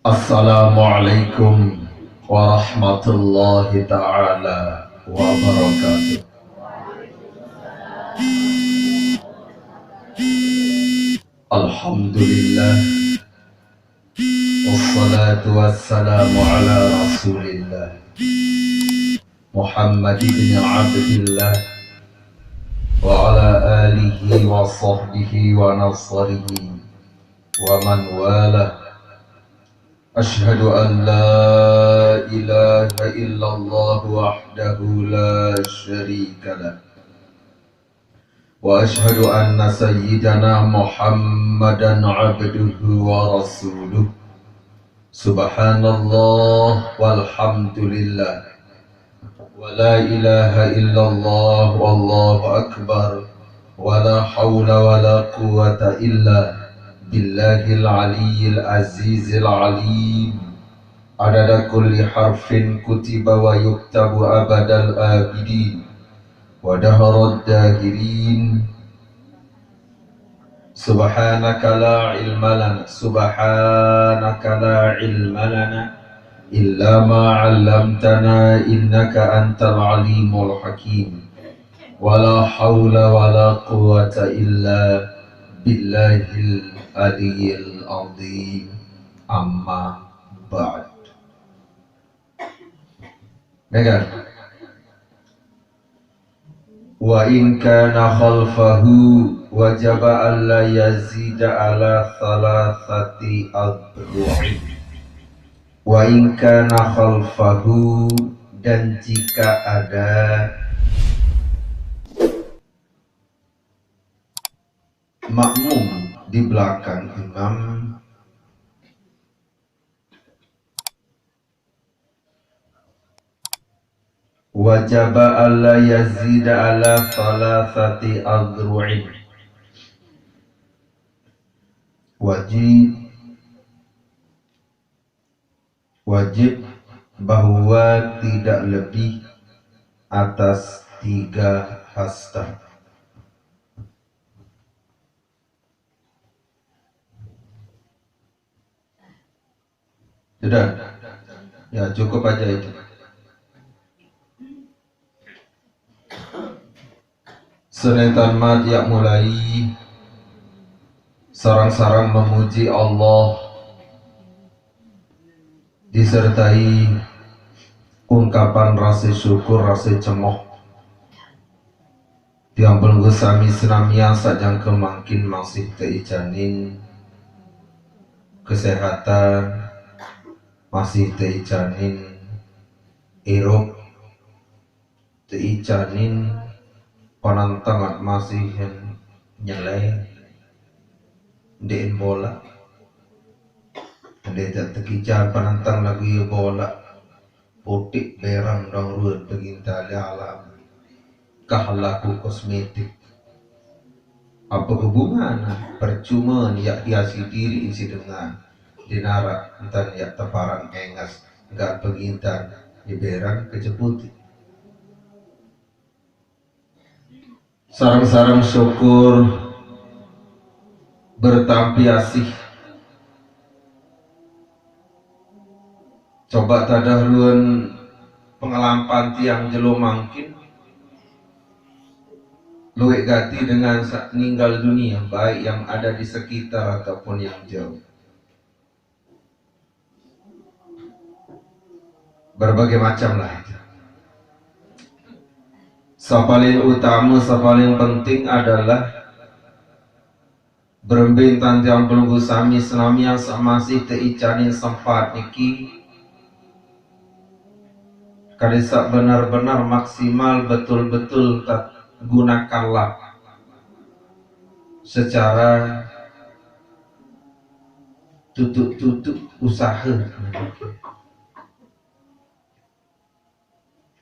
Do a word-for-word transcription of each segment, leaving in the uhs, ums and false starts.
Assalamualaikum warahmatullahi taala wabarakatuh. Alhamdulillah. Wassalatu wassalamu ala Rasulillah Muhammad ibn Abdillah wa ala alihi wa sahbihi wa nasarihi wa man walah. Ashhadu an la ilaha illallah wahdahu la syarika lah. Wa ashhadu anna sayyidana Muhammadan abduhu wa rasuluh. Subhanallah walhamdulillah. Wa la ilaha illallah wallahu akbar. Wa la hawla wa la quwwata illa billahil aliyyil azizil alim. Adada kulli harfin kutiba wa yuktabu abadal abidin. Wa daharad dahirin. Subhanaka la ilma lana, subhanaka la ilma lana illa ma 'allamtana innaka antal alimul hakim. Wa la haula wa la quwwata illa billahil aliyyil azim. Amma ba'd. Dengar. Wa in kana khalfahu wajaba alla yazida ala thalathati adru'in. Wa in kana khalfahu, dan jika ada makmum di belakang imam, wajaba alla yazida ala thalathati adru'in. Wajib, wajib bahwa tidak lebih atas tiga hasta. Sudah. Ya, cukup aja itu. Senetan mat yak mulai, sarang-sarang memuji Allah, disertai ungkapan rasa syukur, rasa cemoh. Tiang pelungguh sami senamian sajangka mangkin masih teicanin kesehatan, masih teicanin irup, teicanin penentang masih nyelai, ndin bola. Ndin tak tekican penentang lagi bola. Putik berang dong ruwet penginta di alam. Kah laku kosmetik. Apa hubungan? Percuma yak hiasi diri isi dengan dinarak entan yak teparan engas enggak pengintan di berang keceputik. Sarang-sarang syukur bertampi asih. Coba tadah lun pengelampan tiang jelo mangkin luwek gati dengan sa-, ninggal dunia, baik yang ada di sekitar ataupun yang jauh. Berbagai macam lah itu. Sapaling utama, sapaling penting adalah berembing tantiang pelungguh sami senamian sak masih teicanin sempat niki. Kadi sak benar-benar maksimal betul-betul tat-, gunakanlah secara tutuk-tutuk usaha.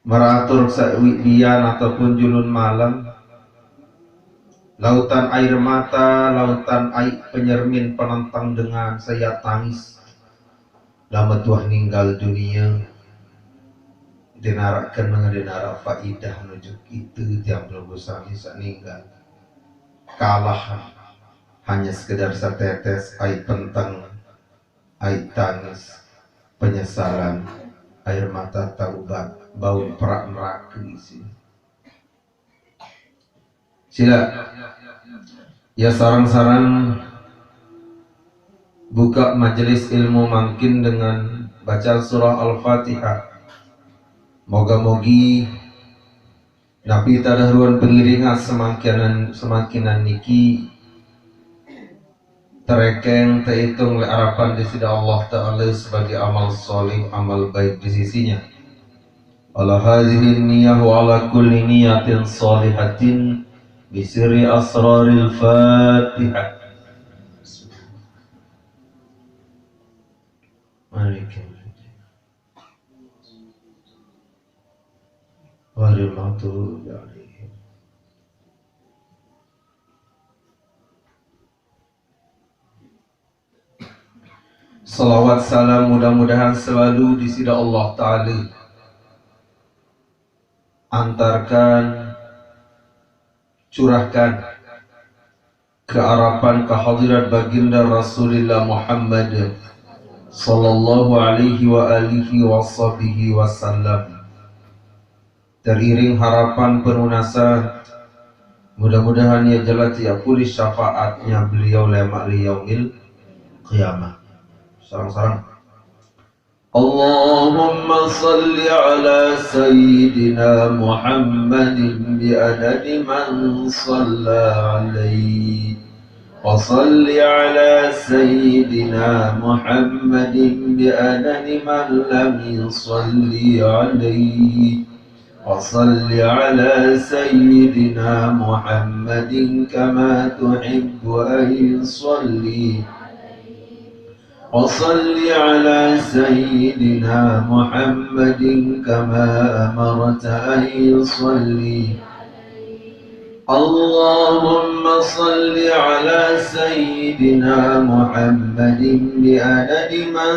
Meratur sewik bian ataupun julun malam, lautan air mata, lautan air penyermin penentang dengan saya tangis. Lama tuah ninggal dunia, Dinarak keneng, dinarak faidah nuju itu tiang pelungguh sami saninggal. Kalah hanya sekedar setetes air penteng, air tangis, penyesalan, air mata taubat, bau perak neraka isi. Sila. Ya, sarang-sarang buka majelis ilmu mangkin dengan baca surah Al-Fatihah. Moga-mogi napi tadahruan pengiringan semangkinan, semangkinan niki terekeng, teitung oleh harapan di sida Allah Ta'ala sebagai amal soleh, amal baik di sisinya. Ala hadhihi niyah wa ala kulli niyatin salihatin bisirri asraril Fatihah. Mari kita Ghairil maghdubi alaihim. Salawat salam mudah-mudahan selalu di sida Allah Ta'ala antarkan, curahkan ke harapan kehadirat baginda Rasulullah Muhammad sallallahu alaihi wa alihi wa sahbihi wasallam. Teriring harapan penunasan, mudah-mudahan ia jelas ia pulih syafaatnya beliau lemak liyaumil qiyamah. Sarang-sarang. اللهم صل على سيدنا محمد بعدد من صلى عليه، وصل على سيدنا محمد بعدد من لم يصل عليه، وصل على سيدنا محمد كما تحب أن يصلي، وصل على سيدنا محمد كما أمرت أن يصلي. اللهم صل على سيدنا محمد بعدد من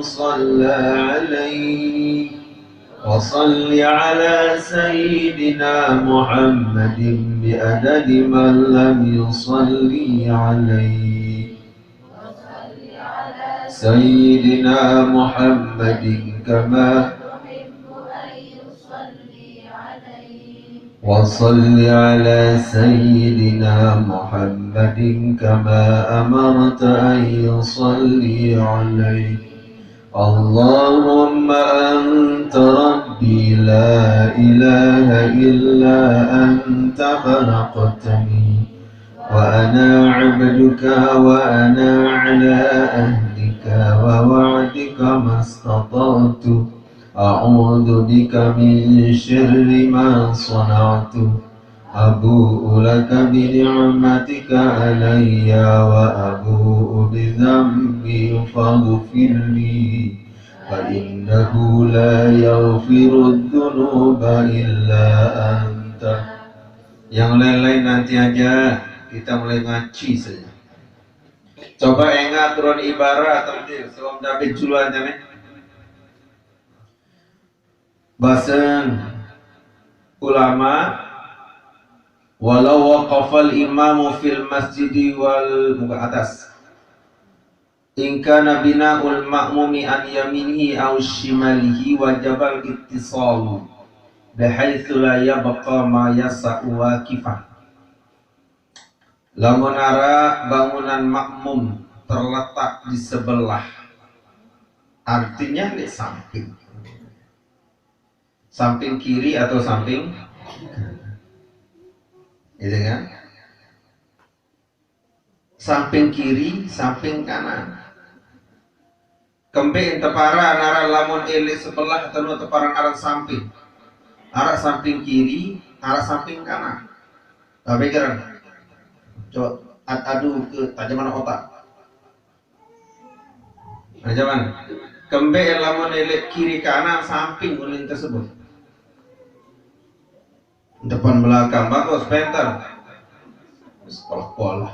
صلى عليه، وصل على سيدنا محمد بعدد من لم يصل عليه. سيدنا محمد كما وصل على سيدنا محمد كما أمرت أن يصلي عليه. اللهم أنت ربي لا إله إلا أنت خلقتني وأنا عبدك وأنا على عهدك ووعدك ما استطعت. أعوذ بك من شر ما صنعت. أبوء لك بنعمتك علي وأبوء بذنبي فاغفر لي فإنه لا يغفر الذنوب إلا أنت. Yang lain-lain nanti aja, kita mulai ngaji saja. Coba ingat turun ibarat nanti, sebelum David duluan nih. Basen ulama, walau waqafal imamu fil masjidi wal muka atas. In kana bina'ul ma'mumi an yaminihi aw shimalihi wajabal ittisalu bihaitsu la yabqa ma yasa'u waqifah. Lamun ara bangunan makmum terletak di sebelah, artinya di samping. Samping kiri atau samping, gitu kan? Samping kiri, samping kanan. Kembe teparan aran lamun elek sebelah atau teparan aran samping. Arah samping kiri, arah samping kanan. Tapi keren. Coba ad- adu ke tajaman otak. Nah, zaman. Kembe lamun elek kiri kanan samping ulin tersebut. Depan belakang bagus, pinter. Sekolah-sekolah.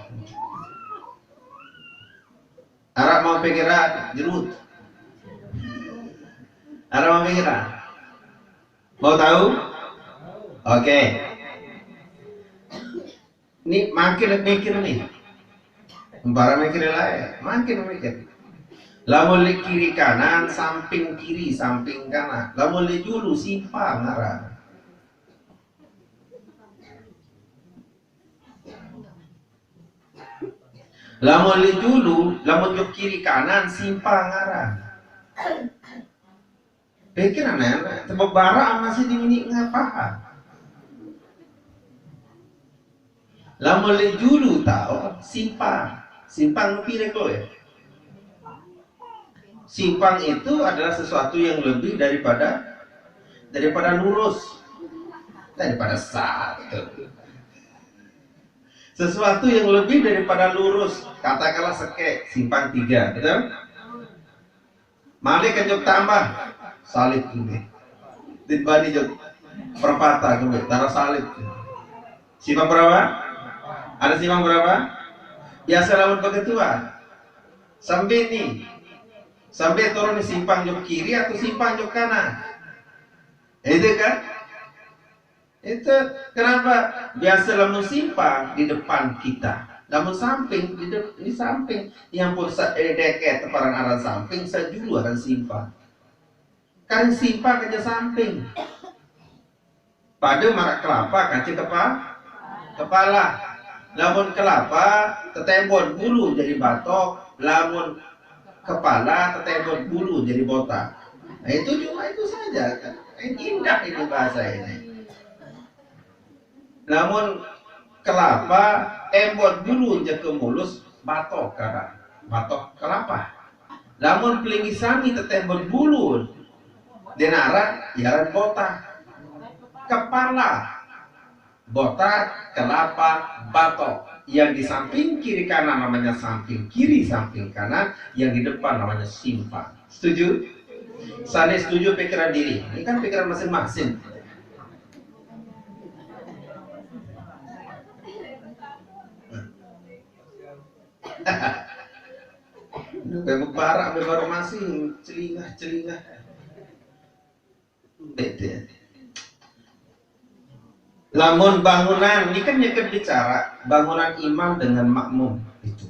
Arah mau pikiran jerut. Arah mau pikiran. Mau tahu? Oke. Ini makin mikir nih. Barang mikir lain, makin mikir. Lamun di kiri kanan, samping kiri, samping kanan. Lamun di julu, simpang ngaran. Lamun di julu, lamun jok kiri kanan, simpang ngaran. Pikir aneh, sebab barang masih diminta ngapa? Lamun di julu tahu, simpang. Simpang pire kau ya? Simpang itu adalah sesuatu yang lebih daripada daripada lurus, daripada satu. Sesuatu yang lebih daripada lurus, katakanlah seke, simpang tiga, betul? Malik kan jok tambah, salib ini. Di bani jok perpata gue, tanah salib. Simpang berapa? Ada simpang berapa? Biasa lawan begitu ah. Sampai nih, sampai turun di simpang jok kiri atau simpang jok kanan? Itu kan? Itu kenapa biasa lamun simpang di depan kita, lamun samping di, de, di samping, yang pun sa, eh, deket teparan aran samping, sajulu aran simpang. Kan simpang aja samping. Pada marak kelapa kaca kepa, kepala. Lamun kelapa tetembon bulu jadi batok, lamun kepala tetembon bulu jadi botak. Nah, itu cuma itu saja kan. Indah ini bahasa ini. Lamun kelapa embon bulu jaka mulus, batok kara, batok kelapa. Lamun pelingi sami tetembon bulu, denara yaran botak. Kepala, botak, kelapa, batok. Yang di samping kiri kanan namanya samping kiri, samping kanan. Yang di depan namanya simpang. Setuju? Saya setuju pikiran diri. Ini kan pikiran masing-masing. Nah. Baru masih celingah-celingah. Beda. Lamun bangunan, ini kan nyeket bicara bangunan imam dengan makmum itu.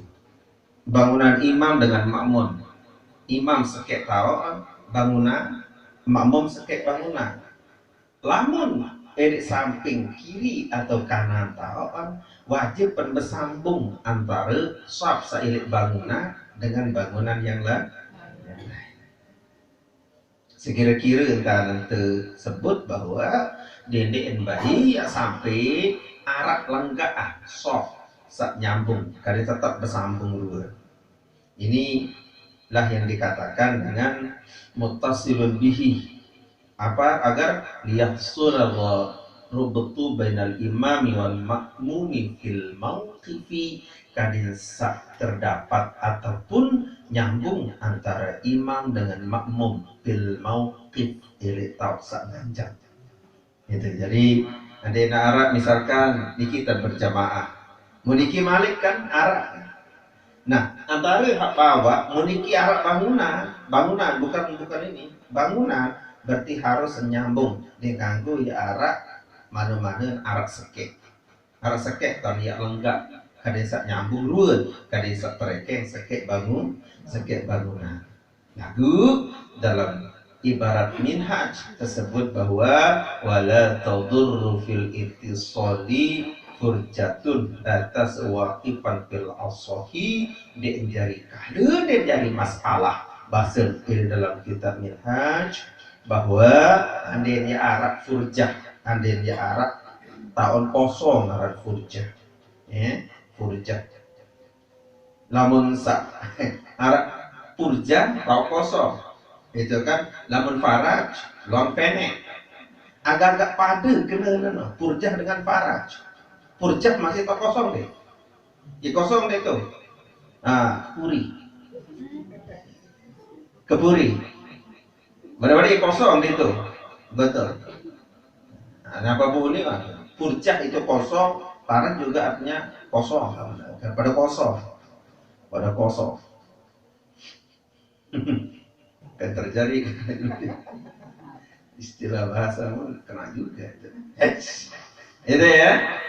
Bangunan imam dengan makmum. Imam sekek taoan bangunan, makmum sekek bangunan. Lamun edik samping kiri atau kanan taoan, wajib pen bersambung antara saf sailik bangunan dengan bangunan yang lain. Sekira-kira entah nanti sebut bahwa dendekan bayi ya sampai arak lenggak ah, soft, sak nyambung, kada tetap bersambung dua. Inilah yang dikatakan dengan muttasilun bihi. Apa? Agar liyahsula rubtu bainal imami wal makmumi fil mauqifi, kadin sak terdapat ataupun nyambung antara imam dengan makmum fil mauqif, ilik tauk sak ganjang. Gitu. Jadi ada yang arak misalkan di kita berjamaah, muniki malik kan arak. Nah, antara hak bawa muniki arak bangunan, bangunan bukan bukan ini bangunan, berarti harus nyambung dengan ya arak mana-mana arak sekek. Arak sekek kan ya lenggak, kada sak nyambung ruwet, kada sak terekeng sekek bangun, sekek bangunan. Lagu dalam ibarat minhaj tersebut bahwa wala tadurru fil ittisali furjatun, batas waqifan fil asohi, dia jari kada dia jari masalah. Bahasa di dalam kitab minhaj bahwa andainya arak furjah, andainya arak tahun kosong arak furjah, ya, furjah. Lamun sa arak purja tau kosong. Itu kan lamun faraj, luang penek. Agak-agak pada kena nana purja dengan faraj. Purja masih tau kosong deh. Ya kosong deh tuh. Nah, puri. Kepuri. Benar-benar ya kosong deh tuh. Betul. Nah, apa bunyi lah? Purja itu kosong, faraj juga artinya kosong. Pada kosong. Pada kosong. Kan terjadi. Istilah bahasa pun kena juga itu. Itu ya.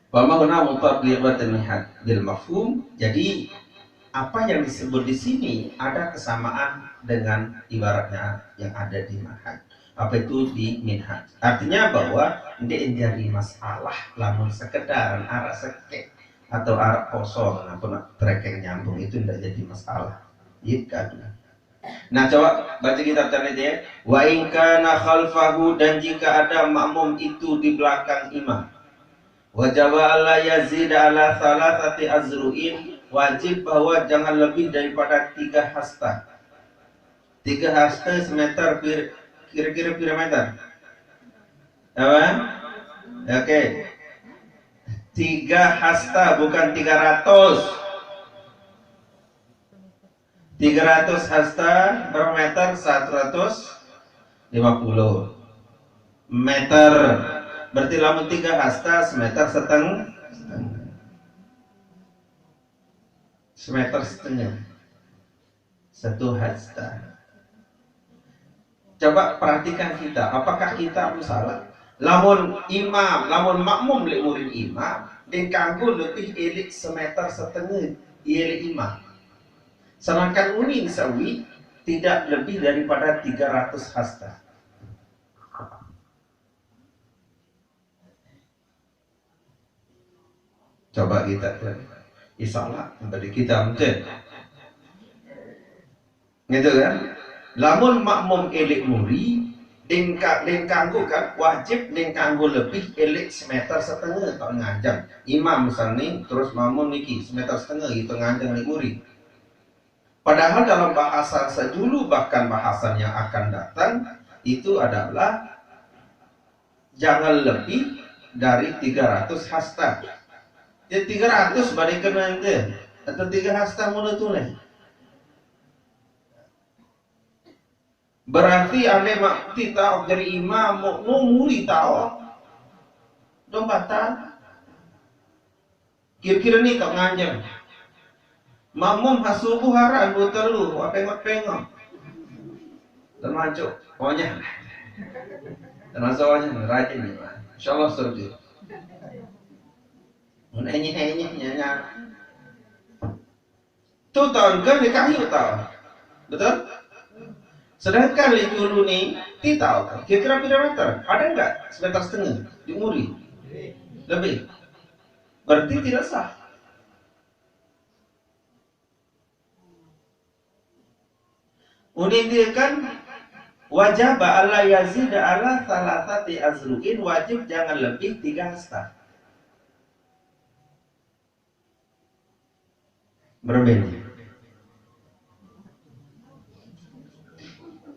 Pamahuna mutabbiqatan bil mafhum. Jadi apa yang disebut di sini ada kesamaan dengan ibaratnya yang ada di manhaj. Apa itu di minhaj? Artinya bahwa ini jadi masalah lamun sekedar arah sekek atau arah kosong, apa nak trekeng nyambung itu tidak jadi masalah. Iya kan? Nah, coba baca kitab tadi ya. Wa in kana khalfahu, dan jika ada makmum itu di belakang imam. Wajaba alla yazida ala thalathati azru'in, wajib bahwa jangan lebih daripada tiga hasta. Tiga hasta semeter pir- kira-kira pira meter? Apa? Oke. Tiga hasta, bukan tiga ratus. Tiga ratus hasta per meter, seratus lima puluh meter. Berarti lamun tiga hasta semeter seteng-, setengah. Semeter setengah. Satu hasta. Coba perhatikan kita, apakah kita misalnya lamun imam, lamun makmum lek murid imam, dan kanggo lebih elik semeter setengah elik imam. Sedangkan unin sawi tidak lebih daripada tiga ratus hasta. Coba kita tuh. Isalah bagi kita mungkin. Gitu kan? Lamun makmum elik muri, dengka dengkanggo kan wajib dengkanggo lebih elik semeter setengah atau nganjang. Imam misalnya terus makmum niki semeter setengah itu nganjang elik muri. Padahal dalam bahasa sejulu bahkan bahasan yang akan datang itu adalah jangan lebih dari tiga ratus hasta. Ya tiga ratus balik ke nanti atau tiga hasta mula tunai. Berarti ane mak ti tau jadi imam mau muri tau dong batal. Kira-kira ni tak nganjang. Makmum ha subuh harap dua telu, wah pengok-pengok. Termasuk onyah. Termasuk onyah, rajin ni, Pak. InsyaAllah surga. Mun enyeh-enyeh nyanya. Tu tahun kan di kayu tau. Betul? Sedangkan di dulu ni, ti tau. Kira-kira pira meter? Ada enggak? Semeter setengah. Di muri. Lebih. Berarti tidak sah. Unin dia kan wajib ala yazid ala salasati azruin, wajib jangan lebih tiga hasta. Berbeda.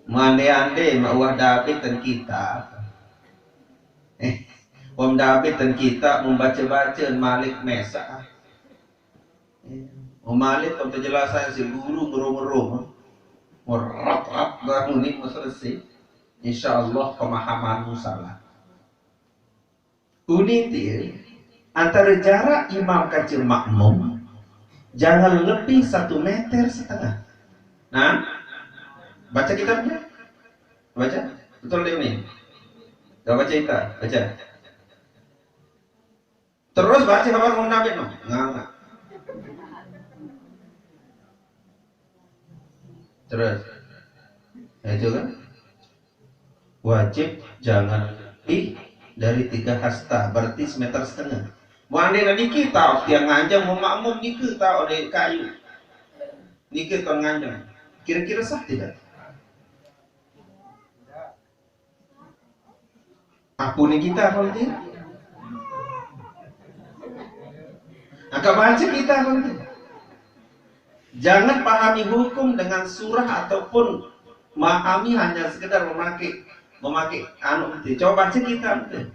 Mande-ande mak wah David dan kita. Eh, Om David dan kita membaca-baca Malik Mesa. Malik kalau terjelasan si guru ngerung-ngerung. Merap-rap bangun ni selesai. Insya Allah pemahamanmu salah. Unintil antara jarak imam kaca makmum jangan lebih satu meter setengah. Nah, baca kitabnya. Baca. Betul dia ni. Dah baca kita. Baca. Terus baca khabar Imam Nabi no. Nganga. Terus. Nah, itu kan. Wajib jangan lebih dari tiga hasta, berarti semeter setengah. Wande na dikit tau, tiang nganjang mau makmum dikit tau dari kayu. Dikit tau nganjang. Kira-kira sah tidak? Aku ni kita apa nanti? Angkat baca kita apa nanti? Jangan pahami hukum dengan surah ataupun memahami hanya sekedar memakai memakai anu nanti. Coba baca kita nanti.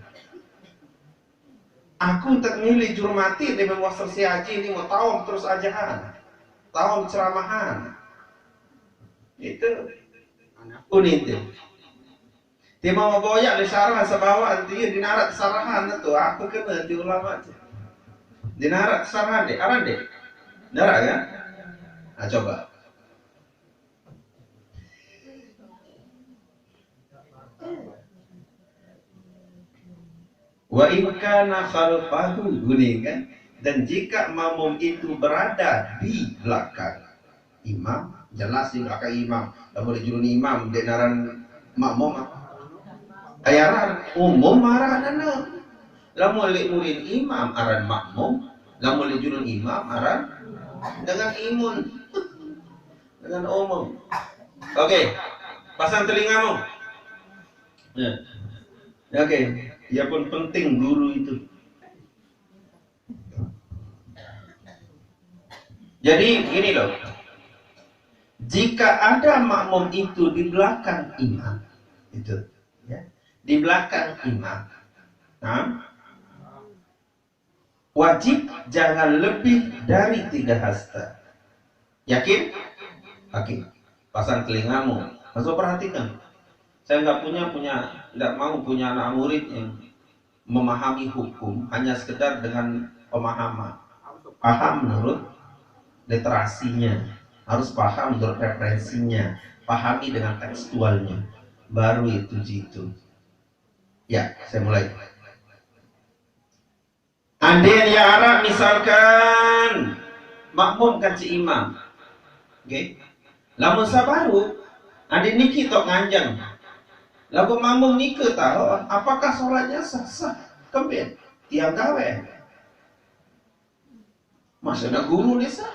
Aku tak milih juru mati dia memang selesai haji ni mau tahun terus ajahan. Tahun ceramahan. Itu unin dia. Dia mau boyak di sarah sebawa nanti di narat sarahan tu. Aku kena di ulama tu. Di narat sarahan dek, aran dek. Narat kan? Nah, coba. Wa in kana khalfahu, gini kan. Dan jika makmum itu berada di belakang imam, jelas di belakang imam. Lamun di julun imam, di ngaran makmum. Ayaran umum aranna. Lamun di julun imam aran makmum, lamun di julun imam aran dengan imun. Dengan umum. Oke, pasang telingamu. Ya. Ya, oke, ya pun penting guru itu. Jadi gini loh, jika ada makmum itu di belakang imam, itu, ya, di belakang imam, nah, wajib jangan lebih dari tiga hasta. Yakin? Oke. Pasang telingamu. Masuk perhatikan. Saya nggak punya punya nggak mau punya anak murid yang memahami hukum hanya sekedar dengan pemahaman. Paham menurut literasinya, harus paham menurut referensinya, pahami dengan tekstualnya. Baru itu jitu. Ya, saya mulai. Andin ya Arab misalkan makmum kan si imam. Oke. Lamun sabaru, andin niki tok nganjeng. Lamun makmum nike tahu, apakah sholatnya sah? Sah. Kembali. Tiang gawe. Maksudnya guru ni sah.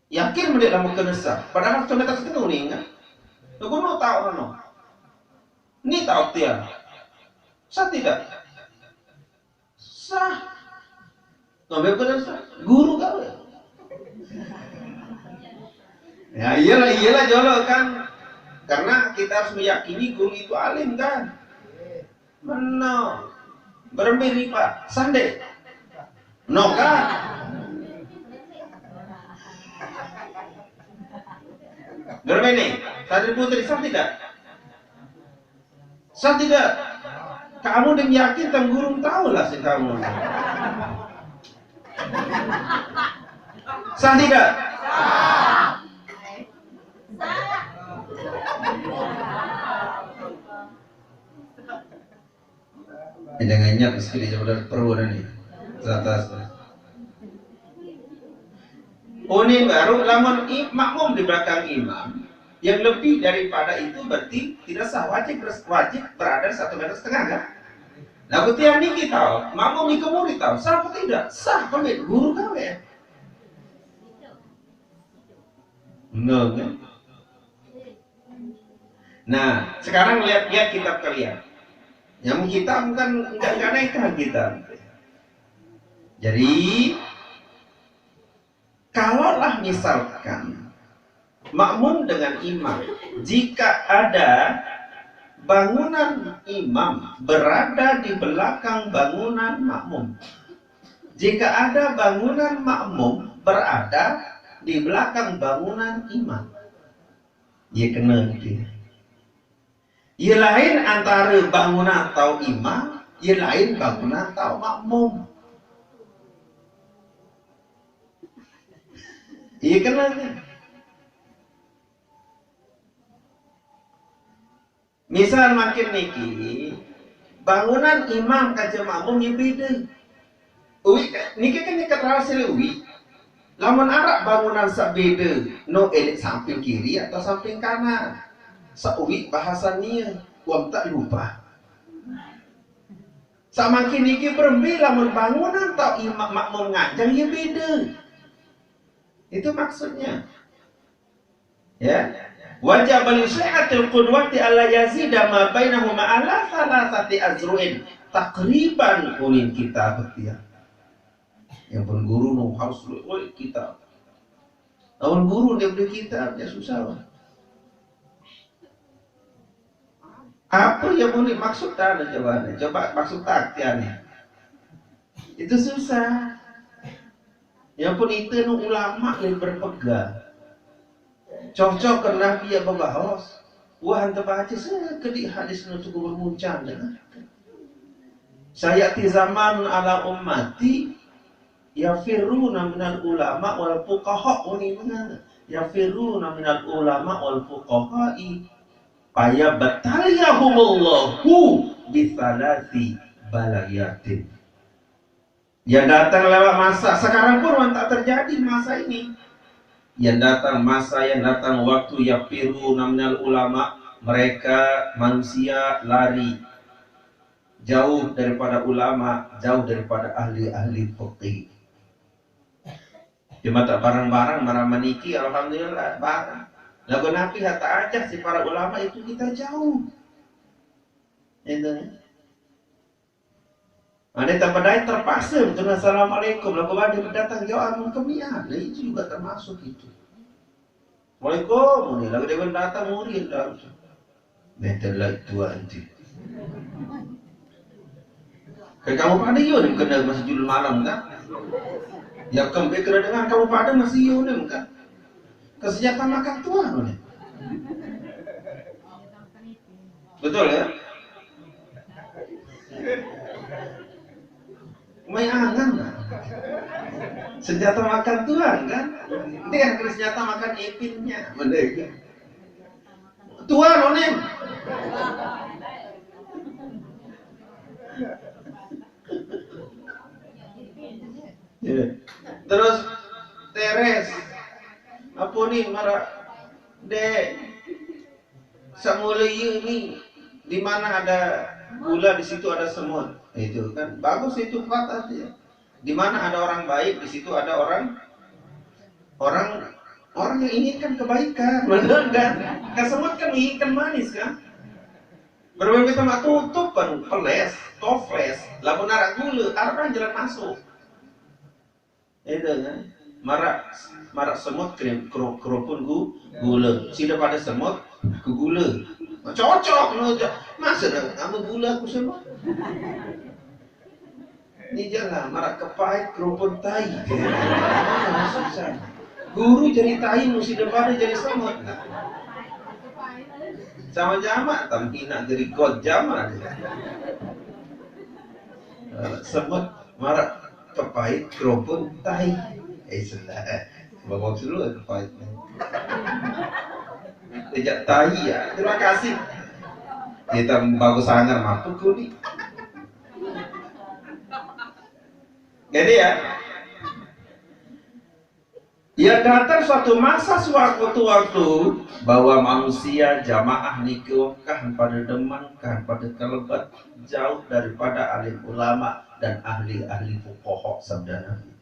Yakin mendek lamun kena sah. Padahal contoh tak setengah ni kan. Lagu no tahu no. Ni tahu tiang. Sah tidak? Sah. Ngambil kena sah. Guru gawe. Ya iyalah, iyalah jolo kan. Karena kita harus meyakini guru itu alim kan. Meno. Berembe ripa. Sande. No kan. Berembe nih. Santri putri sah tidak? Sah tidak? Kamu dan yakin kan guru tahu lah si kamu. Sah tidak? Ini ngenyap sekali jam udah perlu dah nih. Teratas. Unin baru lamun i- makmum di belakang imam, yang lebih daripada itu berarti tidak sah, wajib ber- wajib berada satu meter setengah kan? Nah, berarti yang niki tahu, makmum niki murid tahu, sah apa tidak? Sah, kami guru kami ya. Enggak kan? Nah, sekarang lihat-lihat kitab kalian. Yang kita kan enggak enggak naik kan kita. Jadi, kalaulah misalkan makmum dengan imam, jika ada bangunan imam berada di belakang bangunan makmum, jika ada bangunan makmum berada di belakang bangunan imam, ya kena dia. Ya lain antara bangunan tau imam, ya lain bangunan tau makmum. Iya kena. Misal makin niki, bangunan imam kaca makmum ya beda. Ui, niki kan niki terasa ui. Lamun arak bangunan sabeda, no elit samping kiri atau samping kanan. Sauwi bahasa nia, wam tak lupa. Samakin niki berembe lamun bangunan tau imam makmum nganjang ya beda. Itu maksudnya. Ya. Wajib li sihhatil qudwati alla yazida ma bainahuma ala thalathati azru'in. Takriban kuning kita bertiap. Yang pun guru no harus luwih kita. Lawan guru dia beri kita, dia susah lah. Apa yang boleh maksud tadi coba nih? Coba maksud taktiannya. Itu susah. Yang pun itu nu ulama yang berpegang. Cocok ke Nabi ya babaos. Wah, ente baca sekedi hadis nu cukup bermuncang dengan. Saya zaman ala ummati yafirruna minal ulama wal fuqaha, uni mengan. Yafirruna minal ulama wal fuqaha'i. Fayabtaliyahumullahu bi thalathin balayatin. Yang datang lewat masa, sekarang pun orang tak terjadi masa ini. Yang datang masa, yang datang waktu, yafiru namnal ulama, mereka manusia lari jauh daripada ulama, jauh daripada ahli-ahli fikih. Cuma tak barang-barang marah maniki, alhamdulillah barang. Lagu napi hatta aja si para ulama itu kita jauh. Itu. Ada tempat lain terpaksa betul assalamualaikum. Lagu ada datang jauh amun kemian. Nah, itu juga termasuk itu. Assalamualaikum, ini lagi dia datang murid dah. Betul lah itu anti. Kan kamu pada yun kena masa julur malam kan? Ya kembe kena dengar kamu pada masih yun kan? Kesejahteraan makan tuan ni. Betul ya? Main angan lah. Senjata makan tuan kan? Dia yang kena senjata makan ipinnya. Mana kan? Tuan onem. Ya. Terus teres. Apa ni marah? Dek. Semula iya ni di mana ada gula di situ ada semut. Itu kan bagus itu kuat hati. Di mana ada orang baik di situ ada orang orang orang yang inginkan kebaikan. Benar kan? Kan semut kan menginginkan manis kan? Berbeda sama tutup kan peles, toples, lamun ada gula, ada orang jalan masuk. Itu kan? Marak marak semut krim kro, kropun gu, gula. Sida pada semut, aku gula. Cocok no. Masa dah kamu gula aku semut? Ini jalan marak kepait kropun tai. Susah. Guru jadi tai mesti depan jadi semut. Sama jamak tapi nak jadi god jamak. Eh, semut marak kepait kropun tai. Eh, sudah. Bawa dulu kepait. Tidak tai ya. Terima kasih. Kita bagus sangat mampu kuni. Jadi ya, ya datang suatu masa sewaktu-waktu bahwa manusia jamaah niki kah pada demen, kah pada kelebet, jauh daripada alim ulama dan ahli-ahli fuqaha sabda Nabi.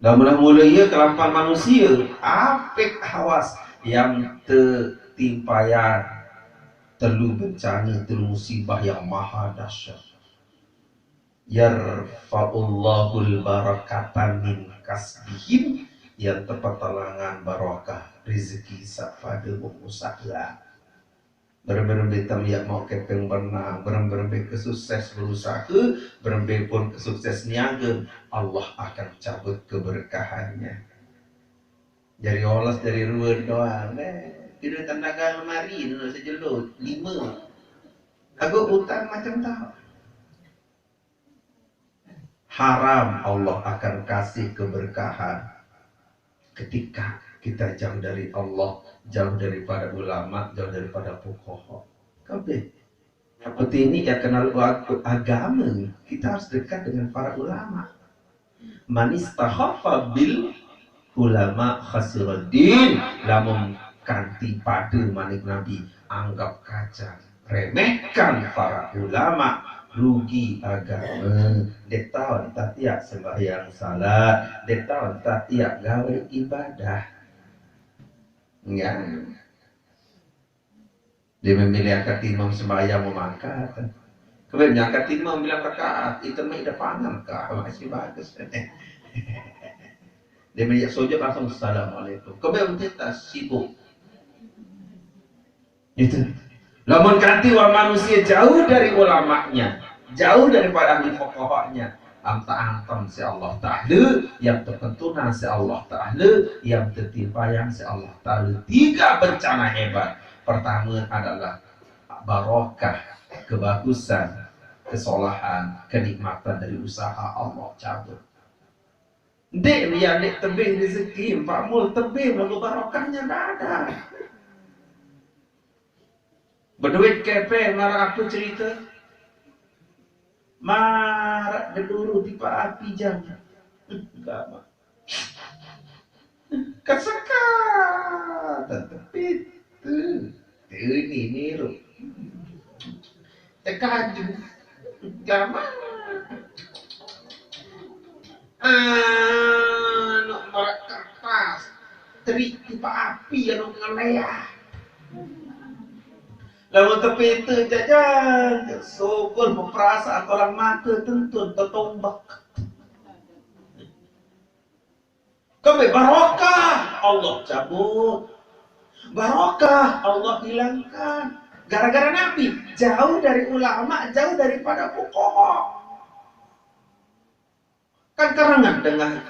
Lamun mula ia kelapan manusia, apik hawas yang tetimpayang telu bencana, telu musibah yang maha dahsyat. Yarfa'ullahul barakata min kasbihim, yang tepat talangan barakah rezeki sapada pengusaha. Berembe-rembe tam yak mau kepeng benang, berembe-rembe kesukses berusaha, berembe pun kesukses niaga, Allah akan cabut keberkahannya. Dari olas dari ruan doang, eh. Kira tanda lemari, nak sejelut, lima. Aku utang macam tak. Haram Allah akan kasih keberkahan ketika kita jauh dari Allah, jauh daripada ulama, jauh daripada fuqaha. Kabeh. Seperti ini ya kenal waktu agama, kita harus dekat dengan para ulama. Manis tahafa bil ulama khasiruddin, lamun kanti pada manik Nabi anggap kacang remehkan para ulama, rugi agama. Dia tahu entah tiap sembahyang salat, dia tahu entah tiap gawe ibadah. Ya. Dia memilih angkat imam sembahyang memangkat. Kemudian angkat imam bilang rakaat, itu mah ida pangan kah, masih bagus. Dia melihat sujud langsung assalamualaikum. Kemudian kita sibuk. Itu. Lamun kanti wa manusia jauh dari ulamanya, jauh daripada ahli fuqahanya, am ta'antem si Allah Ta'ala, yang terpentunan si Allah Ta'ala, yang tertimpayang si Allah Ta'ala. Tiga bencana hebat. Pertama adalah barokah, kebagusan, kesolahan, kenikmatan dari usaha Allah cabut. Dek ya dek tebih rezeki, empat mul tebih lalu barokahnya dah ada. Berduit kepeng marah apa cerita? Marak deluru tipe api jam. Gamaq. Kesekat tetep itu. Ini niru. Tekaju. Gamaq. Anu marak kertas. Teri tipe api anu ngeleah. Lamun tepite jajan, sugul beperasaan orang mate tentun tetombak. Kembe barokah Allah cabut. Barokah Allah hilangkan. Gara-gara Nabi jauh dari ulama, jauh daripada fuqaha. Kan karengan dengah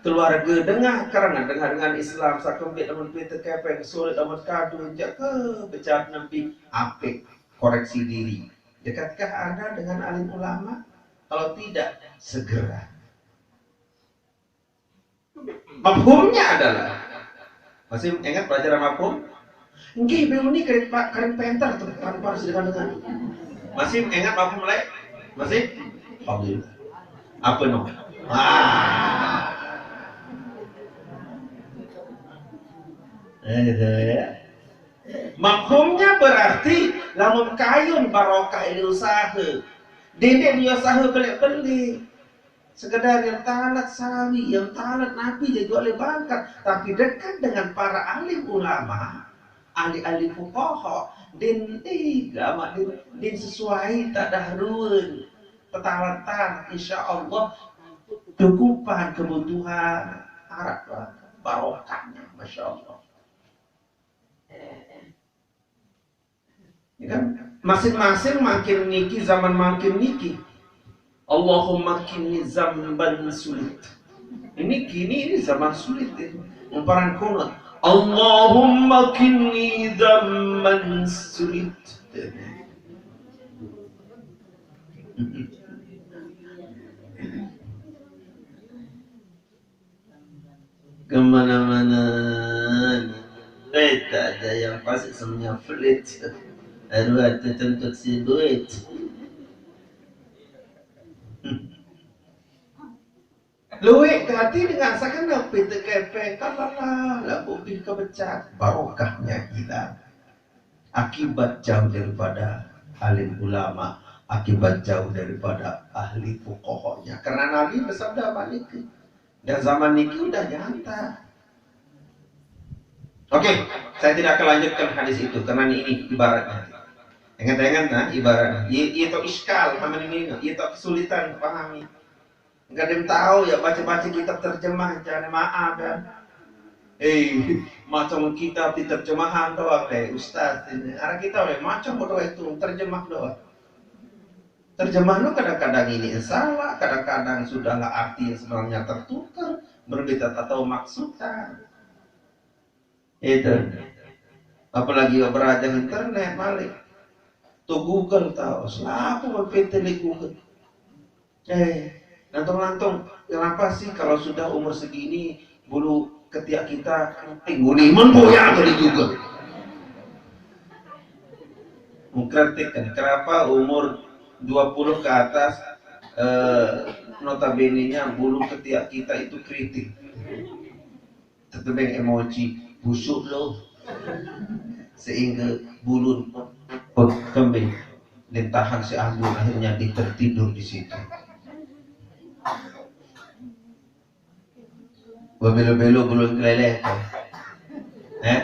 keluarga, dengah karengan dengah dengan Islam, sakempit lamun pite kepeng, sulit lamun kadu, jaq ke becat nempi apik koreksi diri. Dekatkah Anda dengan alim ulama? Kalau tidak, segera. Mafhumnya adalah, masih ingat pelajaran mafhum? Nggih, be uni keren, Pak, keren penter tuh, tanpa harus dengan-dengan. Masih ingat mafhum lain? Masih? Alhamdulillah. Apa no? Ah. Eh, gitu ya. Mafhumnya berarti lamun kayun barokah ini usaha. Dinding dia usaha beli-beli. Sekedar yang talat sawi, yang talat napi jadi oleh bangkat, tapi dekat dengan para alim ulama, ahli-ahli fuqaha, din tiga mak din, din sesuai tak dahruan petalatan, insya Allah cukupan kebutuhan Arab barokahnya, masya Allah. Ya kan? Masing-masing makin niki zaman makin niki. Allahumma kinni zamban sulit. Ini kini ini zaman sulit ini. Umparan kunut. Allahumma kinni zamban sulit. Kemana-mana. Eh, tak ada yang pasti semuanya flit. Aduh, ada tuntut si duit. Luwih hati dengan sakena pite kepeng, kalalah, lalu lebih kebecat, barokahnya hilang. Akibat jauh daripada alim ulama, akibat jauh daripada ahli fuqahanya. Karena Nabi bersabda balik, dan zaman niki udah nyata. Oke, saya tidak akan lanjutkan hadis itu karena ini ibaratnya. Ingat-ingat nah, ibaratnya. Itu iskal sama ini, itu kesulitan pahami. Enggak ada yang tahu ya baca-baca kitab terjemah, jangan maaf kan. Eh, macam kitab di terjemahan doang deh, Ustaz ini. Arah kita deh, macam bodoh itu terjemah doang. Terjemahan lu kadang-kadang ini yang salah, kadang-kadang sudahlah arti yang sebenarnya tertukar, berbeda atau maksudnya. Itu. Apalagi beraja internet balik. Tuh Google tahu, selaku berpinter di Google. Eh, lantung-lantung, kenapa sih kalau sudah umur segini bulu ketiak kita keriting? Nguni men boya dari Google. Mengkritik kan, kenapa umur dua puluh ke atas eh, notabene-nya bulu ketiak kita itu keriting. Tetebeng emoji, busuk lo. Sehingga bulun kembali ditahan si Anggun akhirnya dia tertidur di situ. Bebelo-belo bulun kelelek. Eh?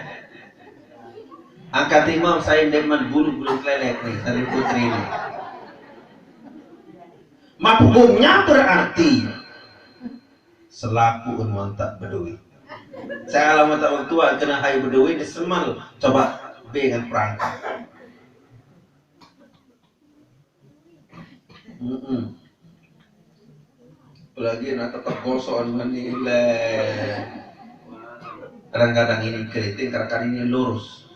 Angkat imam saya demen bulu bulun kelelek nih, tadi putri ini. Mafhumnya berarti selaku unwanta beduit. Saya alamat orang tua kena hai beduit di semal. Coba dengan perangkat. Mm-mm. Apalagi nak tetap gosok menilai. Kadang-kadang ini keriting, kadang-kadang ini lurus.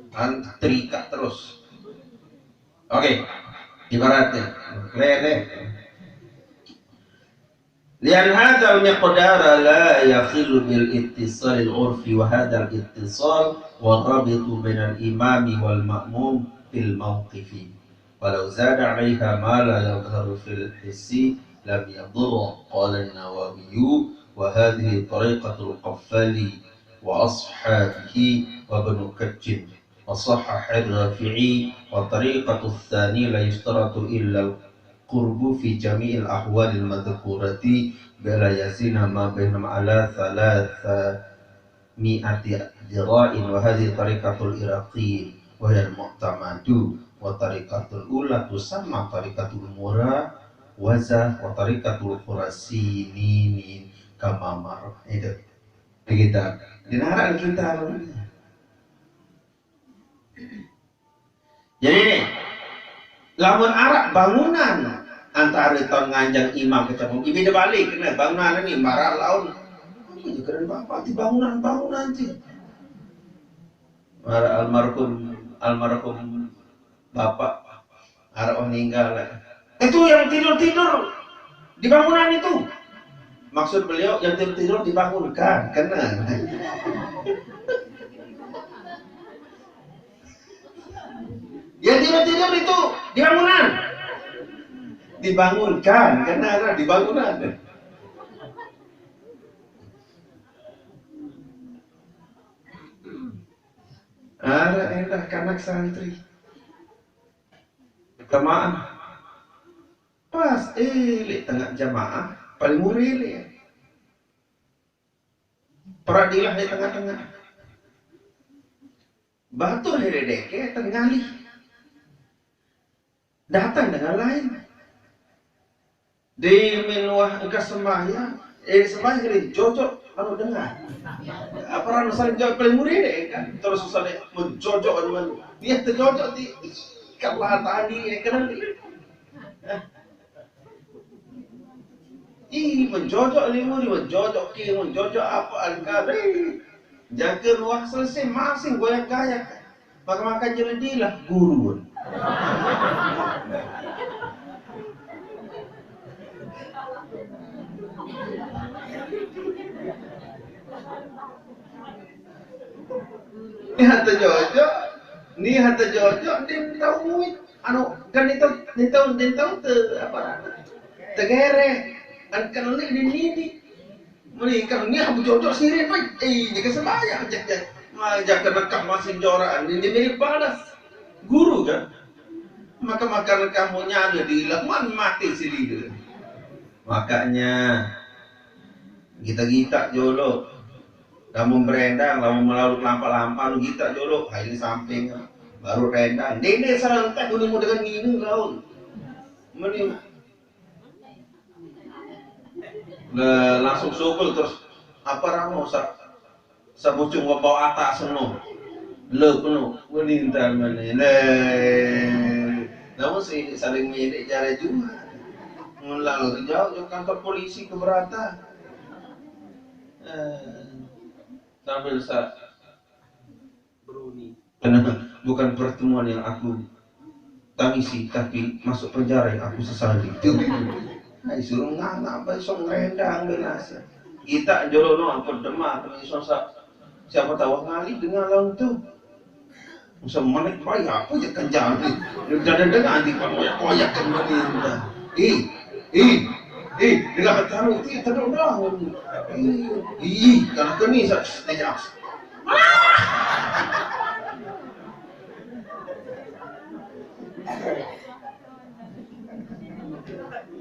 Kan terikat terus. Oke, ibaratnya lele. Lian hadal miqdara la yakhilu bil ittisalil urfi wa hadal ittisal wa rabitu bainal imami wal ma'mum fil mawqifi. ولو زاد عليها ما لا يظهر في الحس لم يضر. قال النووي: وهذه طريقة القفالي وأصحابه وابن كج، وصحح الرافعي. والطريقة الثانية لا يشترط إلا القرب في جميع الأحوال المذكورة بألا يزن ما بينهم على ثلاثة مئة ذراع، وهذه طريقة العراقيين وهي المعتمد، وطريقة الأولى تسمى طريقة المراوزة، وطريقة الخراسانيين كما مر. Itu. Begitu. Dengarkan kita. Jadi ni, lamun arak bangunan antara taun nganjang imam ka canggung, beda balik kena bangunan ni marah laun. Apa je keren bapak di bangunan-bangunan je. Marah almarhum, almarhum bapak arak meninggal. Itu yang tidur-tidur di bangunan itu. Maksud beliau yang tidur-tidur dibangunkan, kena. Yang tidur-tidur itu di bangunan. Dibangunkan, kena di bangunan. Ada endah kanak santri. Jamaah. Pas, eh, tengah jamaah, paling murih. Peradilah di tengah-tengah. Batur heredeke tengah lih. Datang dengan lain. Di minuah engka sembahyang, eh, sembahyang kali jojok anu dengar. Apa anu saling jawab paling murih deh kan? Terus saling menjojok anu, anu. Dia terjojok di, ih, kalah tadi ya kan? Ih, menjojok lima ni, menjojok kiri, menjojok apa angka ni. Jaga ruah selesai masing goyak-gayak. Maka-maka jadi dilah guru. Ni hata jojok, ni hata jojok, dia tahu anu, kan itu, itu, itu te apa, tegere, kan kali ini, ini. Meni kan ni aku jojok sirin, Pak. Eh, jaga sembahyang, cek, cek. Mah, jaga rekam masih joran, ini mirip balas. Guru kan? Maka makan kamu nyaga di laman mati si lidah. Makanya, kita-kita jolo. Kamu berendang, kamu melalui lampa-lampa, lu kita jolo. Hai, ini samping, baru rendang. Dede serentak, udah mau dengan ngini, laun. Meni. Lah, langsung sukul terus. Apa ramo sa-, sabucung wa bau atas no. Le penuh. Meninta mana. Nah. Namun si saling milik jare juga. Mun lalu jauh, jauh kantor polisi keberatan. Eh, sambil sa-, Bruni. Karena bukan pertemuan yang aku tangisi, tapi masuk penjara yang aku sesali. Itu. Nah, suruh nganga, apa, isong rendang, belas. Kita jolo no, apa, demak, isong sa-, siapa tahu ngali dengan lawan tu. Usah menek, baik, apa je kejar ni. Dia dah dengar, dia koyak-koyak kan, mana dia. Eh, eh, eh, dia dah taruh, dia taruh dah. Eh, eh, kalau kena, sa-, dia cakap,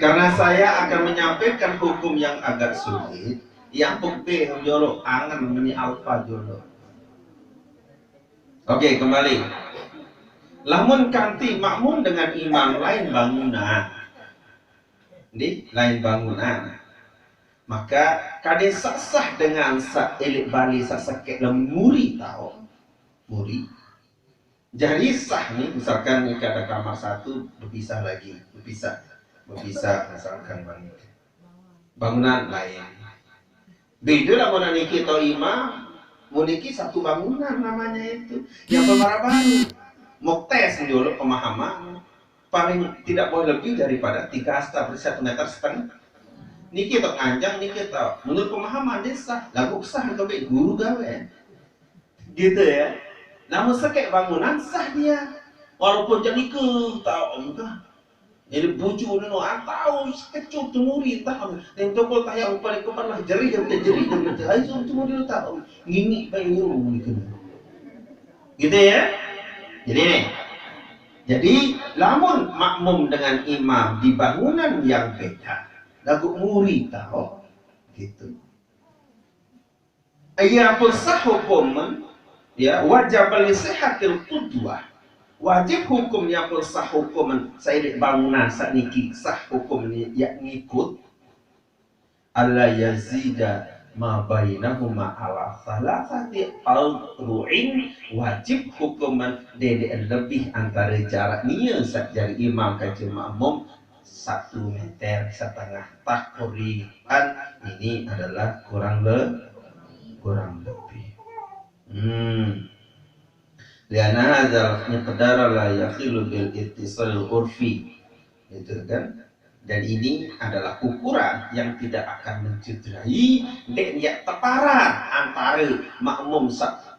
karena saya akan menyampaikan hukum yang agak sulit, yang pebe jolo, angan meni alfa jolo. Oke, kembali. Lamun kanti makmum dengan imam lain bangunan. Di lain bangunan. Maka kade sah-sah dengan sa elik bali sa sekek lem muri tau. Muri. Jadi sah nih, misalkan nih ada kamar satu, berpisah lagi, berpisah, berpisah, misalkan bang. Bangunan lain. Beda lah mun niki to imam, mun niki satu bangunan namanya itu. Yang pemara baru. Mau tes dulu pemahaman. Paling tidak boleh lebih daripada tiga hasta, berarti satu meter setengah. Niki to nganjang, niki to. Menurut pemahaman dia sah, lagu sah ke guru gawe. Gitu ya. Namun sekek bangunan sah dia. Walaupun jadi ke tahu kan. Jadi bucu ni no atau sekejut temuri tahu. Yang toko tayang paling kepala jerih dan jerih dan jerih. Ayo temuri tahu. Ngini baik ni. Gitu ya. Jadi ni. Jadi lamun makmum dengan imam di bangunan yang beda, lagu muri tahu gitu. Ia pun sah hukuman, ya, wajib li sihhatil qudwah. Wajib hukumnya pun sah hukuman, saya bangunan saniki sah hukumnya ya ngikut. Alla yazida ma bainahuma ala salasati al ru'in. Wajib hukuman dede lebih antara jarak nia sak jari imam kaca makmum satu meter setengah takriban. Ini adalah kurang le kurang lebih. Hmm. Liana hadzal miqdara la yakhilu bil ittisal urfi. Itu kan. Dan ini adalah ukuran yang tidak akan mencederai dek niat teparan antara makmum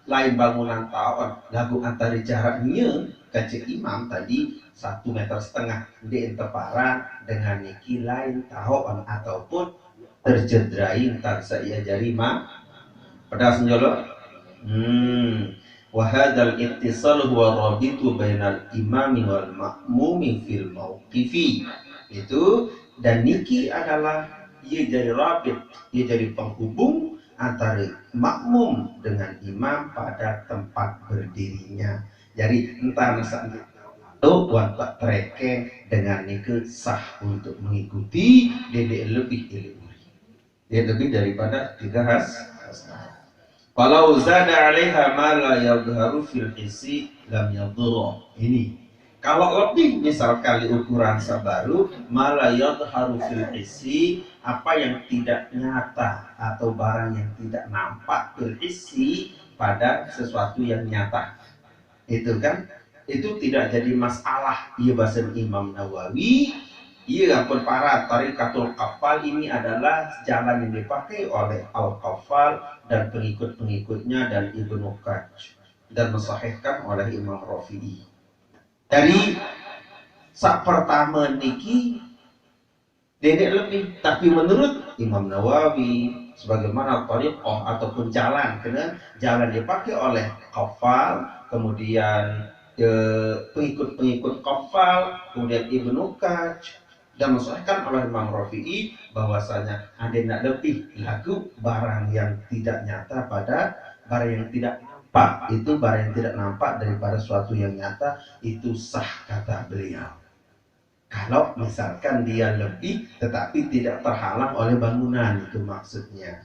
lain bangunan taon lagu antara jaraknya kaca imam tadi satu meter setengah dek teparan dengan niki lain taon ataupun tercederai tang saya jari ma pedas njolo. Hmm. Wahadal ittisal huwa rabitu bainal imami wal makmumi fil mauqifi. Itu dan niki adalah ia jadi rabit, ia jadi penghubung antara makmum dengan imam pada tempat berdirinya. Jadi entah nasa tu buat tak tereken dengan nike sah untuk mengikuti dede lebih ilmu. Dia lebih daripada tiga has. Kalau zada alaiha ma la yadharu fil hissi lam yadhurra. Ini. Kalau lebih misalkan di ukuran sabaru, ma la yadharu fil hissi, apa yang tidak nyata atau barang yang tidak nampak fil hissi pada sesuatu yang nyata. Itu kan? Itu tidak jadi masalah. Ia bahasa Imam Nawawi, ia ampun para tarikatul kafal ini adalah jalan yang dipakai oleh Al-Kafal dan pengikut-pengikutnya dan Ibnu Kaj dan mensahihkan oleh Imam Rafi'i. Dari sak pertama niki dede lebih. Tapi menurut Imam Nawawi, sebagaimana tariqah ataupun jalan, kena jalan dipakai oleh Kafal, kemudian eh, pengikut-pengikut Kafal, kemudian Ibnu Kaj, dan mensahihkan oleh Imam Rafi'i bahwasanya ada nak lebih lagu barang yang tidak nyata pada barang yang tidak nampak. Itu barang yang tidak nampak daripada suatu yang nyata itu sah kata beliau. Kalau misalkan dia lebih tetapi tidak terhalang oleh bangunan itu maksudnya.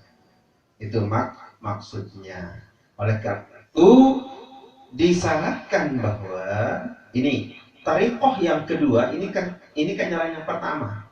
Itu mak maksudnya. Oleh karena itu disyaratkan bahwa ini tariqah yang kedua ini kan ini kan jalan yang pertama.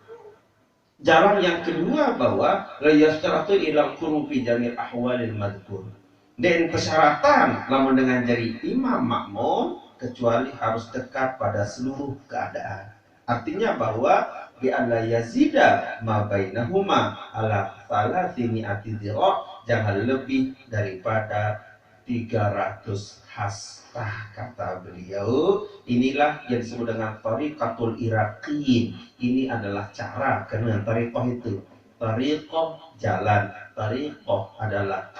Jalan yang kedua bahwa la yastaratu ilal qurubi jamil ahwalil madkur. Dan persyaratan lamun dengan jadi imam makmum kecuali harus dekat pada seluruh keadaan. Artinya bahwa bi alla yazida ma bainahuma ala thalathimi'ati dhira, jangan lebih daripada tiga ratus hasta kata beliau. Inilah yang disebut dengan tariqatul iraqiyin. Ini adalah cara kena tariqah itu. Tariqah jalan, tariqah adalah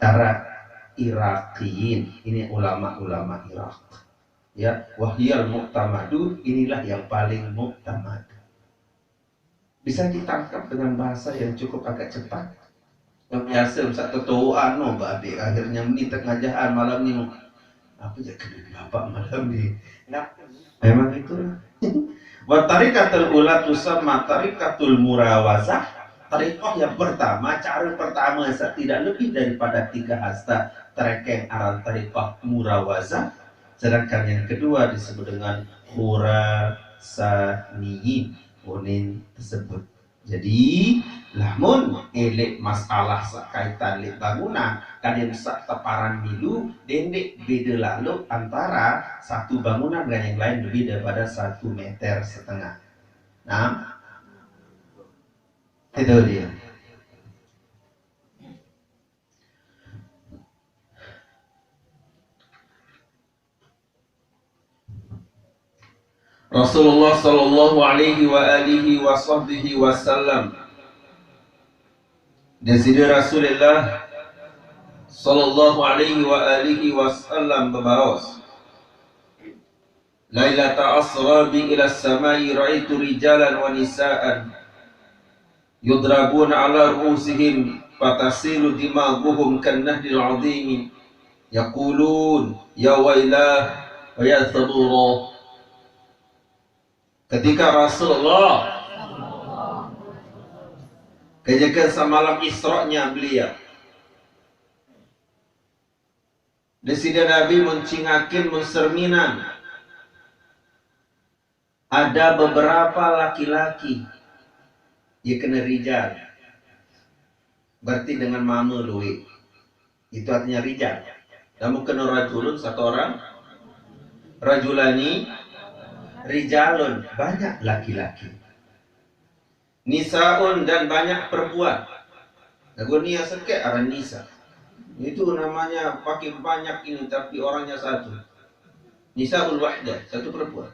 cara iraqiyin. Ini ulama-ulama Irak. Ya, wahyal mu'tamadu, inilah yang paling mu'tamad. Bisa ditangkap dengan bahasa yang cukup agak cepat. Yang biasa bisa ketuaan no babi akhirnya ni tengah jahan malam ni. Apa je kena bapak malam ni? Nah, memang itulah. Wa tarikatul ula tusamma tarikatul murawazah. Tarikah yang pertama, cara pertama tidak lebih daripada tiga hasta terekeng aran tarikah murawazah. Sedangkan yang kedua disebut dengan khurasaniyin. Unin tersebut. Jadi lamun elek masalah sekaitan lek bangunan kadang sak teparan milu dendek beda lalu antara satu bangunan dengan yang lain lebih daripada satu meter setengah. Nah, itu dia. Rasulullah sallallahu alaihi wa alihi wa sahbihi wasallam. Dari Rasulullah sallallahu alaihi wa alihi wasallam berbaos, "Lailata asra bi ila samai ra'aitu rijalan wa nisaan yudrabuna ala ru'usihim fatasilu dimaguhum kan nahril azimi yaqulun ya wailah wa ya thabura." Ketika Rasulullah kerjakan semalam Isra'nya beliau, di sini Nabi mencingakin mencerminan ada beberapa laki-laki, ya kena rijal, berarti dengan mama luwih. Itu artinya rijal. Namun kena rajulun satu orang, rajulani, rijalun banyak laki-laki, nisaun dan banyak perempuan. Lagu ni yang sekek arah nisa. Itu namanya pakai banyak ini tapi orangnya satu. Nisaul wahdah, satu perempuan.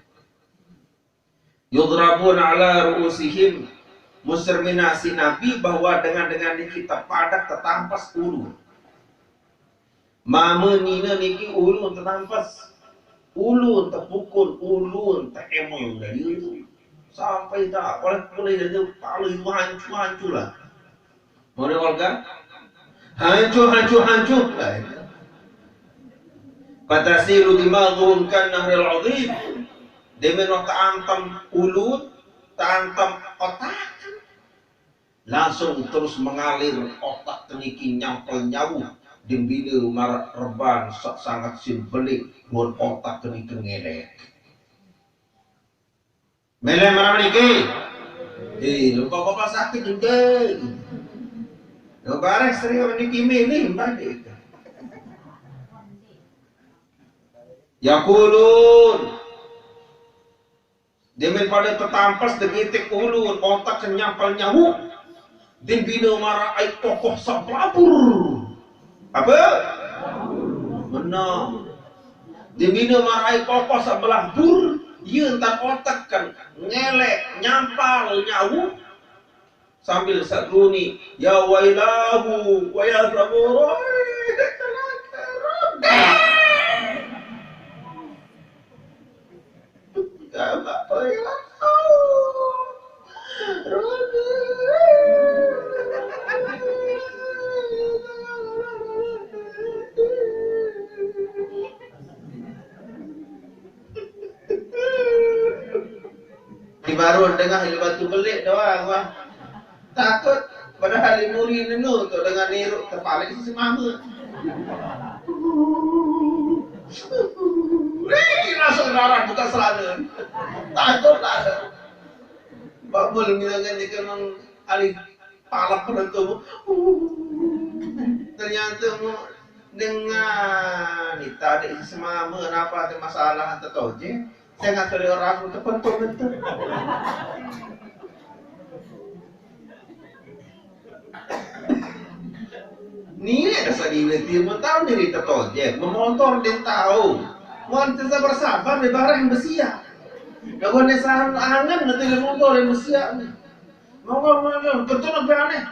Yudrabun ala ru'usihim, mencerminasi Nabi bahwa dengan-dengan ni kita padak tetampas ulu. Mama nina niki ulu tetampas. Ulu tepukul, ulu teemong dari itu. Sampai tak boleh boleh dari itu palu itu hancur-hancur lah. Mau dia olga? Hancur, hancur, hancur lah. Fatasilu dimaguhum kan nahril azim. Demen waktu antem ulu, antem otak, langsung terus mengalir otak teniki nyampel nyauh. Dimbina marak reban sak sangat sin belik ruan otak teniki ngelek. Melek marah meniki. Eh, lupa bapak sakit juga. Lo bareh sering orang niki milih balik. Yaqulun. Demen pada tetampas degitik ulu otak kenyapal nyauh. Dimbina marak ai tokoh sabelabur. Apa? Menang. Dimbina marak ai tokoh sabelabur. Ia entar otak kan ngelek nyampal nyauh. Sambil sakruni, ya wailahu wa ya sabura. Di baru dengah di batu belik doang wah. Takut padahal di muri nenu tu dengan niru terbalik si semama. Wih, langsung darah buka celana. Takut lah. Babul misalkan dia kena alih palak penentu. Ternyata mu dengar ni tadi si semama kenapa ada masalah tetojeng. Saya nggak seri orang untuk pentung itu. Ni ada sadina dia mau tahu ni rita tojek, memotor dia tahu. Mau sabar-sabar di barang yang bersiap. Kalau dia saran angan nanti dia motor yang bersiap ni. Mau mau mau mau betul apa aneh?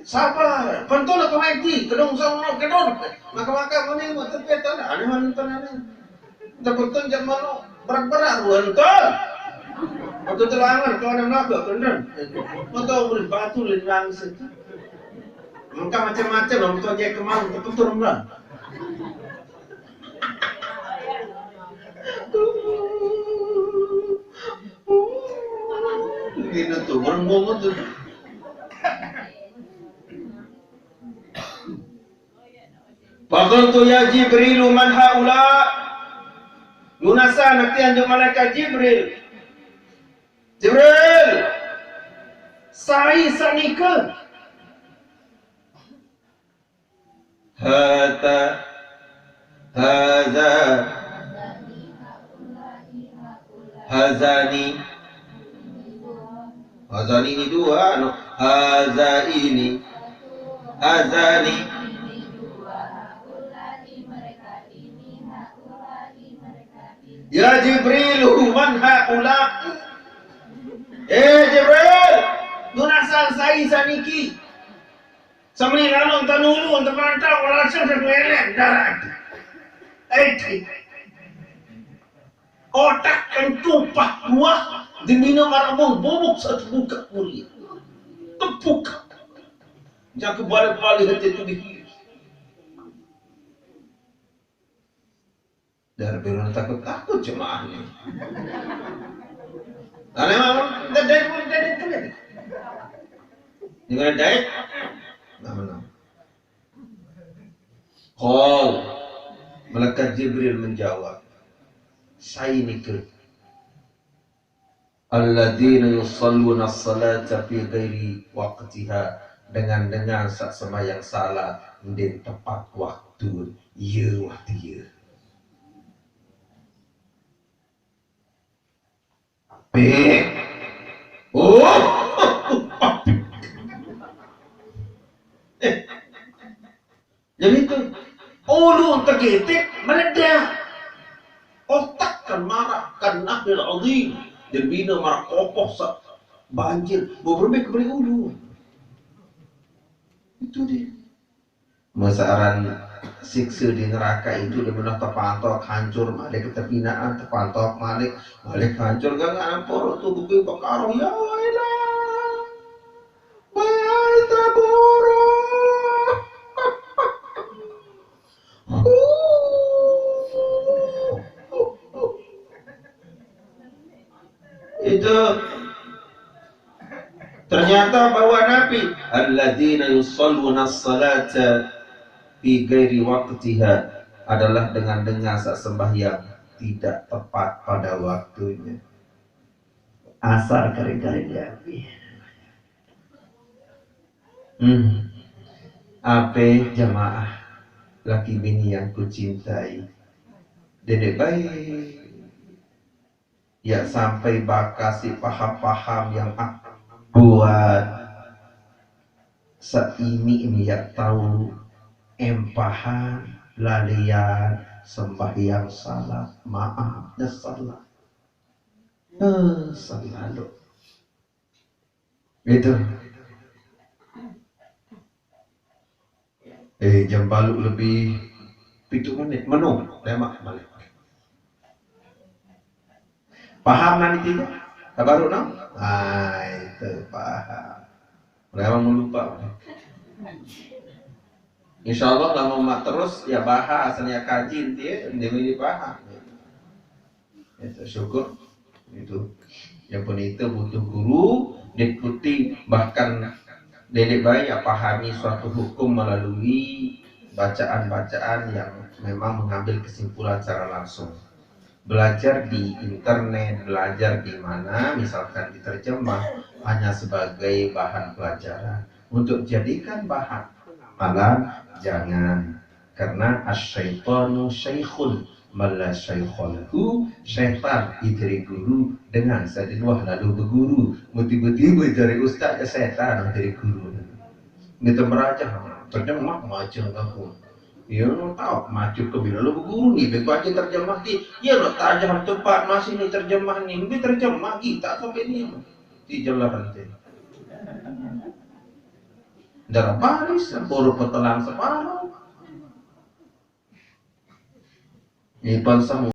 Sabar, betul apa mati? Kedong sama kedong. Maka-maka mana yang mau tepi tanah? Aneh mana tanah ni? Tebetul jam mana? Berat-berat ruan tu. Betul telangan kau ada naga kendang. Kau tahu boleh batu lendang situ. Engkau macam-macam lah, betul dia kemau, betul lah. Gitu tu, berembung tu. Faqultu ya Jibril man haula. Nunasa nanti anjuk malaikat Jibril. Jibril. Sai sanika. Hata. Haza. Hazani. Hazani ni dua, anu. Haza ini. Hazani. Ya Jibril, man haula? Eh Jibril, nunasan sai saniki? Samuni lalu enten ulu, enten mantap, langsung satu elek darat. Eh, otak kan tumpah buah, dibina marabung bubuk satu buka mulia. Tepuk. Jaga balik-balik hati itu di Dari bilang takut-takut jemaah ni. Kalau memang dah dari dari itu ni. Dengan dai, nak menang. Qal, malaikat Jibril menjawab, "Sai niki, alladzina yusalluna salata fi ghairi waqtiha, dengan-dengan saq sembahyang salat ndeq tepat waktu, ye waktu ye." Pik. Oh. Eh. Jadi itu ulu tegetik meledak. Otak kan marah, kan nabil azim. Dia bina marah kokoh sa banjir. Mau berembe kebeli ulu. Itu dia. Masa aran siksa di neraka itu di mana tepantok hancur, malik ketepinaan, tepantok malik, malik hancur, gak ngampur tuh buku bakar, ya Allah. Wah, tabura. Itu ternyata bahwa Nabi, "Alladzina yusalluna salata fi ghairi waqtiha," adalah dengan-dengan saq sembahyang tidak tepat pada waktunya. Asar kering-kering ya. Hmm. Ape jamaah laki bini yang kucintai? Dedek baik. Ya sampai bakasi paham-paham yang akan membuat seini ini ya tahu empahan, lalian, sembahyang salat, maaf, nyesal lah. Nyesal lalu. Itu. Eh, jam baluq lebih pitu menit, meno, lemaq malik. Paham nanti tidak? Baru no? Ah, itu paham. Memang melupa. Insya Allah, kalau mak terus ya bahas, ya kaji nanti ya, dia paham. Itu syukur. Itu. Yang pun itu butuh guru, diikuti, bahkan dedek baik ya pahami suatu hukum melalui bacaan-bacaan yang memang mengambil kesimpulan secara langsung. Belajar di internet, belajar di mana, misalkan diterjemah hanya sebagai bahan pelajaran. Untuk jadikan bahan amalan, jangan. Karena asyaitonu syaikhun mala syaikholahu, setan idri guru dengan saq ndeq uah lalo beguru. Tibe-tibe jari ustaz, ya setan idri guru. Ndeq merajah, terjemah maca lagu. Ya, no tau maca ke bila lo beguru ni, bego aja terjemah ti. Ya, no tajah tempat masih ni terjemah ni, lebih terjemah kita sampai ni. Ti jelas nanti. Darah baris, buruk petelan separuh. Ini pansah